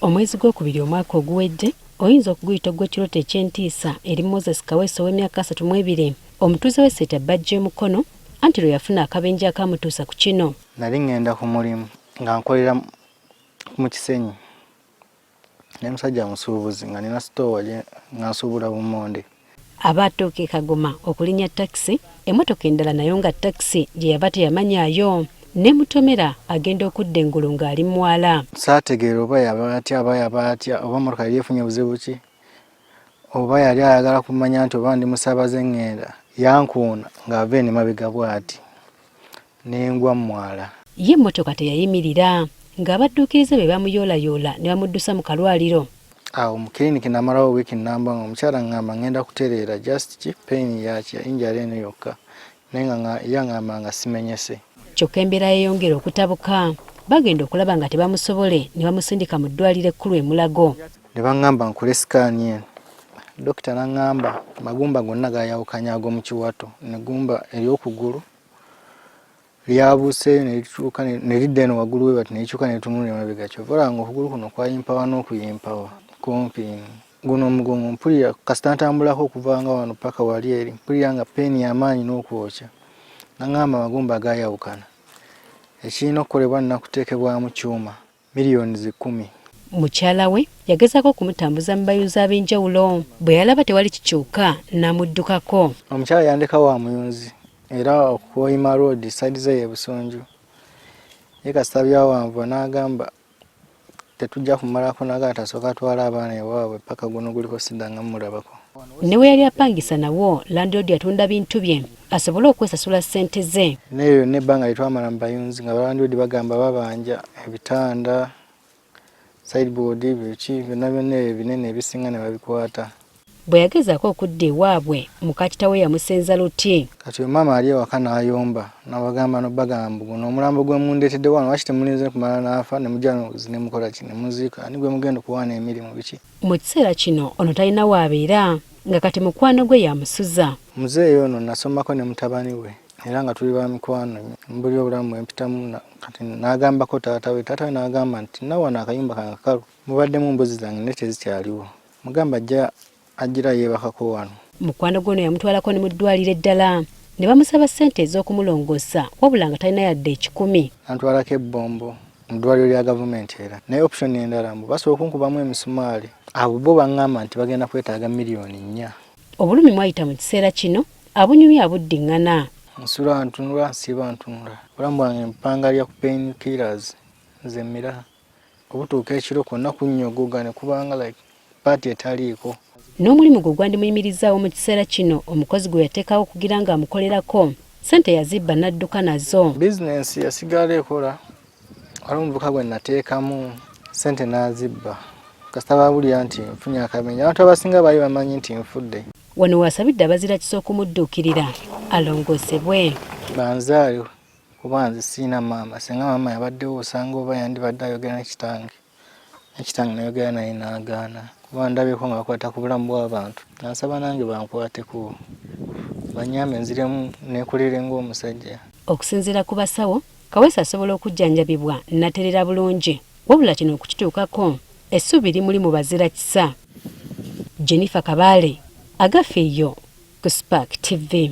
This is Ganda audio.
Omwezi gwokubiri omwaka oguwedde oyinza okuguyita ogw'ekirooto eky'entiisa eri Moses Kaweesi ow'emyaka 32 omutuuze w'e Seeta Bajjo e Mukono anti lwe yafuna akabenje akaamutuusa ku kino. Nali ŋŋenda ku mulimu nga nkolera mu Kisenyi ne musajja musuubuzi nga nina sitoowa nga nsuubula bummonde. Aba atuuka e Kagoma okulinnya takisi, emmotoka endala nayo nga takisi gye yava teyamanyaayo n'emutomera agenda okudda engulu ng'ali mwala. Saategeera oba yaba atya oba yaba atya oba mmotoka yali efunye buzibu ki oba yali ayagala kumanya nti oba ndi musaabaze ŋŋenda. Yankuuna ng'ava eno emabega bw'ati ne ngwa mu mwala. Ye emmotoka teyayimirira ng'abadduukirize be bamuyoolayoola ne bamuddusa mu kalwaliro. Awo mu kiriniki namalawo wiiki nnamba nga omukyala ngamba ngenda kutereera just ki pain yaki injury eno yokka naye nga ye angamba nga simenyese. Kyokka embeera yeeyongera okutabuka bagenda okulaba nga tebamusobole ne bamusindika mu ddwaaliro ekkulu e Mulago. Ne bangamba nkole sikaani eno dokita n'angamba amagumba gonna gaayawukanye ag'omu kiwato n'eggumba ery'okugulu lyabuuseeyo ne lituuka ne lidda eno waggulu we bati ne likyuka ne litunula emabega kyova olaba nga okugulu kuno kwayimpawa n'okuyimpawa kumpi guno omugongo mpulira kasita ntambulako okuva nga wano paka wali eri mpulira nga peeni y'amaanyi n'okwokya nangamba amagumba gaayawukana ekirina okukolebwa nina kuteekebwamu kyuma Millions kkumi. Mukyala we yagezaako okumutambuza mu bayunzi ab'enjawulo bwe yalaba tewali kikyuka n'amuddukako. Omukyala yandeka wa muyunzi era ku Hoima Road side ze ye Busunju. Ye kasita byawanvuwa n'agamba tetujja kumalako n'agamba tasooka atwale abaana ewaabwe paka guno guliko siddanga mmulabako. Ne we yali apangisa nawo landiroodi yatunda bintu bye asobole okwesasula ssente ze. N'eryo lyonna ebbanga lye twamala mu bayunzi nga balandiroodi bagamba babanja ebitanda, sideboard, biki byonna byonna ebyo ebinene ebisinga ne babikwata. Bwe yagezaako okudda ewaabwe muka kitaawe yamusenza luti. Kati oyo maama ali ewaka n'ayomba n'abagamba n'obagamba mbu guno omulambo gwe mundeetedde wano lwaki temulinze kumala n'afa ne mujja ne mukola ki ne muziika ani gwe mugenda okuwaana emirimu biki. Mu kiseera kino ono talina w'abeera nga kati mukwano gwe y'amusuza. Muzeeyi ono nasomako ne mutabani we era nga tuli ba mikwano nnyo. Mbulira obulamu bwe mpitamu kati n'agambako taata we, taata we n'agamba nti nna wano akayumba kange kakalu mubaddemu mbuzi zange naye tezikyaliwo. Mugamba ajja ajjira yeebakako wano. Mukwano gwe ono yamutwalako ne mu ddwaaliro eddala ne bamusaba ssente ez'okumulongoosa wabula nga talina yadde ekikumi. Nantwalako e Bombo mu ddwaaliro lya gavumenti era naye option endala mbu basobola okunkubamu emisumaali. Abo bo bang'amba nti bagenda kwetaaga miliyoni nnya. Obulumi mw'ayita mu kiseera kino abunyumya abudding'ana. Nsula ntunula, nsiiba ntunula. Obulamu bwange mpangalira ku pain killers ze mmira. Obutuuka ekiro kwonna kunnyogoga ne kubanga like part etaliiko. N'omulimu gwe ogwandimuyimirizzaawo mu kiseera kino omukozi gwe yateekawo okugira ng'amukolerako ssente yazibba n'adduka nazo. Bizinensi yasigala ekola, waliwo omuvubuka gwe nateekamu ssente n'azibba kasita baawulira nti nfunye akabenje abantu abasinga baali bamanyi nti nfudde. Wano w'asabidde abazirakisa okumudduukirira alongoosebwe. Banzaale kuba nze sirina maama singa maama yabaddewo osanga oba yandibadde ayogera ne kitange ne kitange nayogera naye n'agaana kuba ndabyeko nga bakwata ku bulamu bw'abantu nga nsaba nange bankwateko banyambe nziremu neekolere ng'omusajja. Okusinziira ku basawo, Kaweesi asobola okujjanjabibwa naterera bulungi wabula kino okukituukako essuubi limuli mu bazira kisa. Jennifer Kabaale, Agafeeyo ku Spark TV.